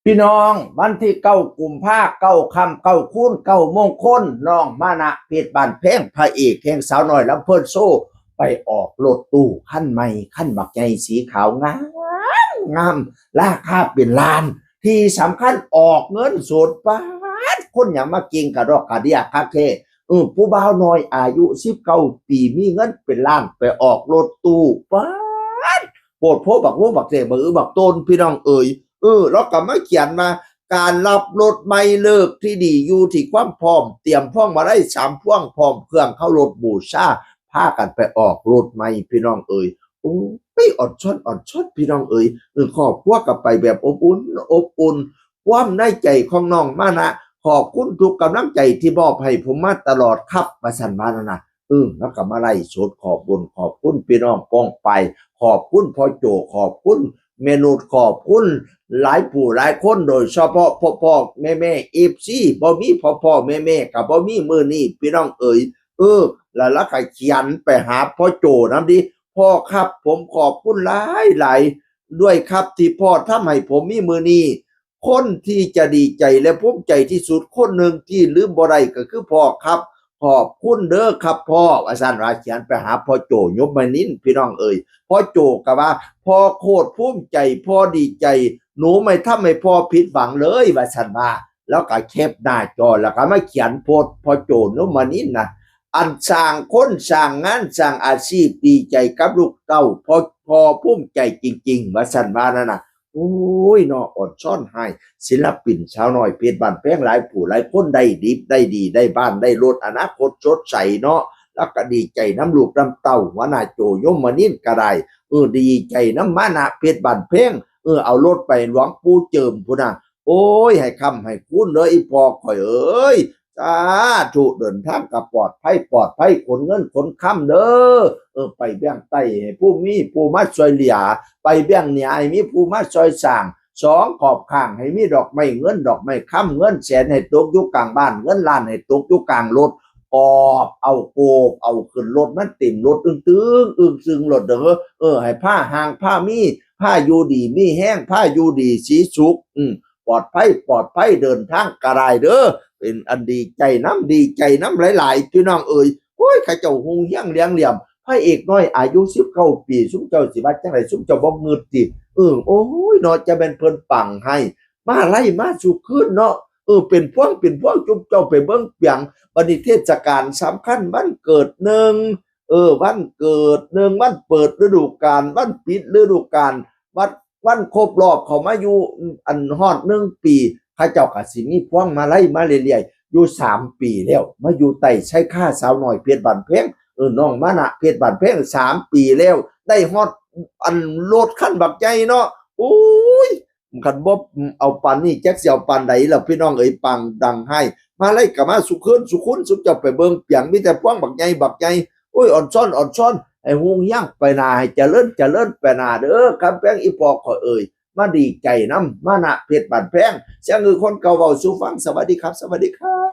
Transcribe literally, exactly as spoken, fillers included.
พี่น้อง วันที่เก้ากุมภา เก้าค่ำ เก้าคูณ เก้ามงคล น้องมานะเพชรบ้านแพง พระเอกแห่งสาวน้อยลำเพลินโชว์ ไปออกรถตู้คันใหม่ คันบักใหญ่สีขาวงามงาม ราคาเป็นล้าน ที่สำคัญออกเงินสด ป๊าด คนหยังมาเก่งกะดอกกะเดี้ยคักแท้ เออ ผู้บ่าวน้อยอายุสิบเก้าปี มีเงินเป็นล้าน ไปออกรถตู้ ป๊าด โพดโพบักโฮบักเสบักอือบักโตน พี่น้องเอ๋ย เออ แล้วก็มาเขียนมา การรับรถใหม่เลิกที่ดีอยู่ที่ความพร้อม เตรียมพวงมาลัยสามพวง พร้อมเครื่องเคารพบูชา พากันไปออกรถใหม่ พี่น้องเอ๋ย โอ้ย อ่อนช้อน อ่อนช้อน พี่น้องเอ๋ย เออ ครอบครัวก็ไปแบบอบอุ่น อบอุ่น ความในใจของน้องมานะ ขอบคุณทุกกำลังใจที่มอบให้ผมมาตลอดครับ ว่าซั่นว่านั่นนะ เออ แล้วก็มาไลฟ์สดขอบบุญขอบคุณพี่น้องป้องไป ขอบคุณพ่อโจ ขอบคุณแม่นุช ขอบคุณหลายผู้หลายคน โดยเฉพาะพ่อพ่อแม่แม่ เอฟซี บ่มีพ่อพ่อแม่แม่ก็บ่มีมื้อนี้ พี่น้องเอ๋ย เออ แล้วเราก็เขียนไปหาพ่อโจนำดิ พ่อครับ ผมขอบคุณหลายหลายด้วยครับ ที่พ่อทำให้ผมมีมื้อนี้ คนที่จะดีใจและภูมิใจที่สุดคนหนึ่งที่ลืมบ่ได้ก็คือพ่อครับ ขอบคุณเด้อครับพ่อ ว่าซั่นว่า เขียนไปหาพ่อโจ ยมนินทร์ พี่น้องเอ๋ย พ่อโจก็ว่า พ่อโคตรภูมิใจ พ่อดีใจ หนูไม่ทำให้พ่อผิดหวังเลย ว่าซั่นว่า แล้วก็แคปหน้าจอ แล้วก็มาเขียนโพสต์พ่อโจ ยมนินทร์นะ อันสร้างคนสร้างงานสร้างอาชีพ ดีใจกับลูกเต้า พ่อ พ่อภูมิใจจริงๆ ว่าซั่นว่านั่นน่ะ โอ้ยเนาะ อ่อนช้อนให้ศิลปินสาวน้อยเพชรบ้านแพงหลายผู้หลายคน ได้ดิบได้ดี ได้บ้านได้รถ อนาคตสดใสเนาะ แล้วก็ดีใจนำลูกนำเต้า หัวหน้าโจ ยมนินทร์ก็ได้ เออ ดีใจนำมานะเพชรบ้านแพง เออ เอารถไปหลวงปู่เจิมพุ้นน่ะ โอ้ย ให้ค้ำให้คูณเด้ออีพ่อข่อยเอ้ย สาธุ เดินทางก็ปลอดภัย ปลอดภัย ขนเงินขนคำเด้อ เออ ไปแบ่งไต้ให้ผู้มีผู้มาช่วยเหลือ ไปแบ่งเหนือให้มีผู้มาช่วยสร้าง สองขอบข้างให้มีดอกไม้เงินดอกไม้คำ เงินแสนให้ตกอยู่กลางบ้าน เงินล้านให้ตกอยู่กลางรถ กอบเอาโกบเอาขึ้นรถ มันเต็มรถ อึ้งตึงอึ้งตึงรถเด้อ เออ ให้พาห่างพามี พาอยู่ดีมีแฮง พาอยู่ดีสีสุข อืม ปลอดภัย ปลอดภัย เดินทางก็ได้เด้อ เป็นอันดีใจนำ ดีใจนำหลายๆ พี่น้องเอ๋ย โอ้ย เขาเจ้าฮุงเฮียงเลี้ยงเหลี่ยม พระเอกน้อยอายุสิบเก้าปี ซุมเจ้าสิว่าจั่งใด ซุมเจ้าบ่งึดติ เออ โอ้ย เนาะ จะแม่นเพิ่นปังให้ มาไล่มาสู่คืนเนาะ เออ เป็นพวงเป็นพวง ซุมเจ้าไปเบิ่งเปียง บัดนี้เทศกาลสำคัญ วันเกิดหนึ่ง เออ วันเกิดหนึ่ง วันเปิดฤดูกาล วันปิดฤดูกาล วัน วันครบรอบเขามาอยู่ อันฮอดหนึ่งปี เขาเจ้าก็สิมีพวงมาลัยมาเรื่อยๆ อยู่สามปีแล้ว มาอยู่ใต้ชายคาสาวน้อยเพชรบ้านแพง เออ น้องมานะเพชรบ้านแพง สามปีแล้ว ได้ฮอดอันรถคันบักใหญ่เนาะ โอ้ย คันบ่เอาปานนี้จักสิเอาปานใดล่ะ พี่น้องเอ๋ย ปังดังให้ มาไล่ก็มาสู่คืนสู่คน ซุมเจ้าไปเบิ่งเปียง มีแต่พวงบักใหญ่บักใหญ่ โอ้ย อ่อนช้อน อ่อนช้อน ให้ฮุงเฮียงไปหน้า ให้เจริญ เจริญไปหน้าเด้อ คำแพงอีพ่อข่อยเอ๋ย มาดีใจนำ มานะเพชรบ้านแพง เสียงคือคนเก่าเว้าสู่ฟัง สวัสดีครับ สวัสดีครับ